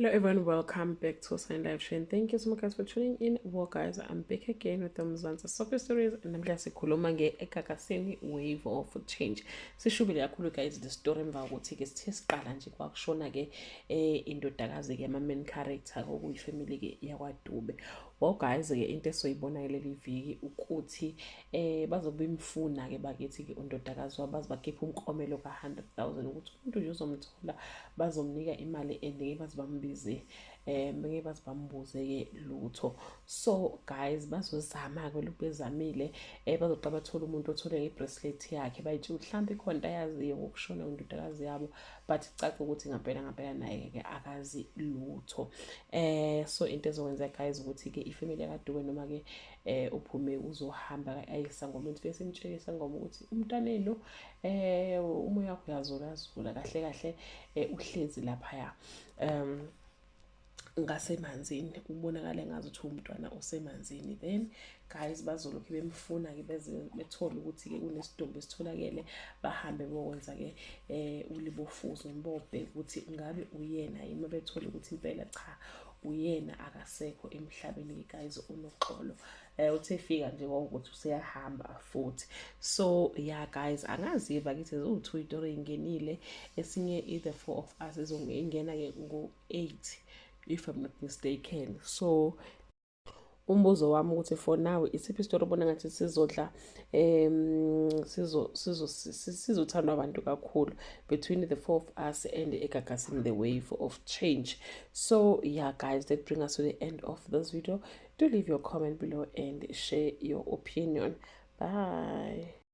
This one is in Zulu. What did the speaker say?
Hello everyone, welcome back to Sign Live Train. Thank you so much guys for tuning in. Well guys, I'm back again with the Mzansi Soapie Stories and namhla sikhuluma nge-Egagasini Wave of Change. Sishubile kakhulu guys the story emva kokuthi ke sithe siqala nje kwakushona ke indodakazi ke ama main character okuyifamily ke yakwaDube. Well guys ke into esoyibona kuleli viki ukuthi bazobe bemfuna ke bakithi ke undodakazi wabo, baze bakhipha umklomelo ka-100,000 ukuthi umuntu nje uzomthola bazomnika imali and ngeke baze bambize, ngeke baze bambuze ke lutho. So guys, bazozama ke lokhu bezamile, bazoqa bathola umuntu othole ngebracelet yakhe, bayitshela ukuthi mhlawumbe ikhona into ayaziyo ngokushona kwendodakazi yabo, but kucaca ukuthi ngampela ngampela naye ke akazi lutho. So into ezokwenzeka guys ukuthi ke ifamily yakaDube noma ke uphume uzohamba ayisangoma, fike simtshele isangoma ukuthi umntaneno umoya wakho uyazulazula kahle kahle, uhlezi laphaya ngasemanzini, ubonakala ngazuthi umntwana usemanzini. Then guys, bazolokhu bemfuna ke beze bethole ukuthi ke kunesidumbu esitholakele, bahambe bokwenza ke ulibofuzo mbobheka ukuthi ngabe uyena yini. Mabethola ukuthi impela cha, uyena, akasekho emhlabeni ke guys uNoxolo, uthe fika nje kwakuthi useyahamba futhi. So yeah guys, angazi bakithi ziwu-two itori ey'ngenile, esinye i-The Four of Us izongena ke ngo-8 if I'm not mistaken. So umbuzo wami ukuthi for now isiphi isitori obona ngathi sizodla, um sizo sizo sizothandwa abantu kakhulu between The Four of Us and Egagasini The Wave of Change? So yeah guys, that bring us to the end of this video. Do leave your comment below and share your opinion. Bye.